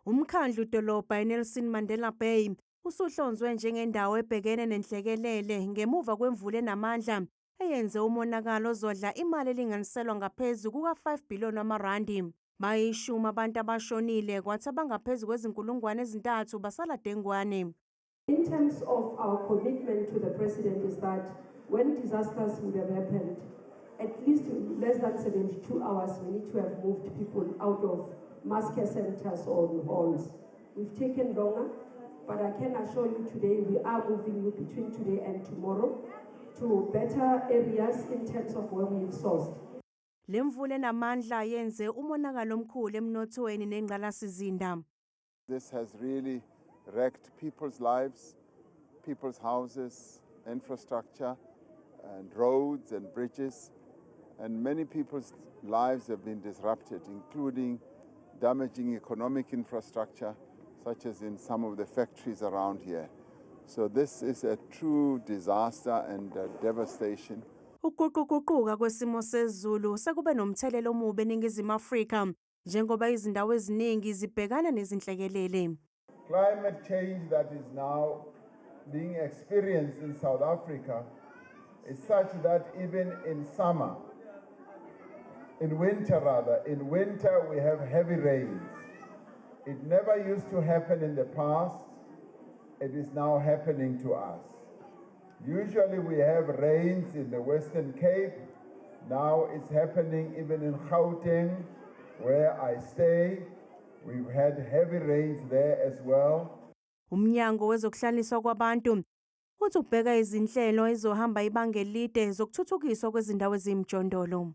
Umkhandlu dolobha eNelson Mandela Bay usuhlonzwe njengendawo ebhekene nenhlekelele ngemuva kwemvula enamandla eyenze umonakalo ozodla imali elinganiselwa ngaphezu kuka-5 billion wamarandi. Bayishumi abantu abashonile, kwathi abangaphezu kwezinkulungwane 3 basala dengwane. In terms of our commitment to the president is that when disasters would have happened, at least less than 72 hours, we need to have moved people out of mass care centers or halls. We've taken longer, but I can assure you today we are moving you between today and tomorrow to better areas in terms of where we've sourced. Le mvula enamandla yenze umonakalo omkhulu emnothweni nengqalasizinda. This has really wrecked people's lives, people's houses, infrastructure, and roads and bridges. And many people's lives have been disrupted, including damaging economic infrastructure, such as in some of the factories around here. So, this is a true disaster and devastation. Ukuguquguquka kwesimo sezulu sekube nomthelela omubi eNingizimu Afrika njengoba izindawo eziningi zibhekana nezinhlekelele. Climate change that is now being experienced in South Africa is such that even in summer, in winter rather, in winter we have heavy rains. It never used to happen in the past. It is now happening to us. Usually we have rains in the Western Cape. Now it's happening even in Gauteng, where I stay. We've had heavy rains there as well. Umnyango wezokuhlaliswa kwabantu uthi ubheka izinhlelo ezohamba ibanga elide zokuthuthukiswa kwezindawo eziyimjondolo.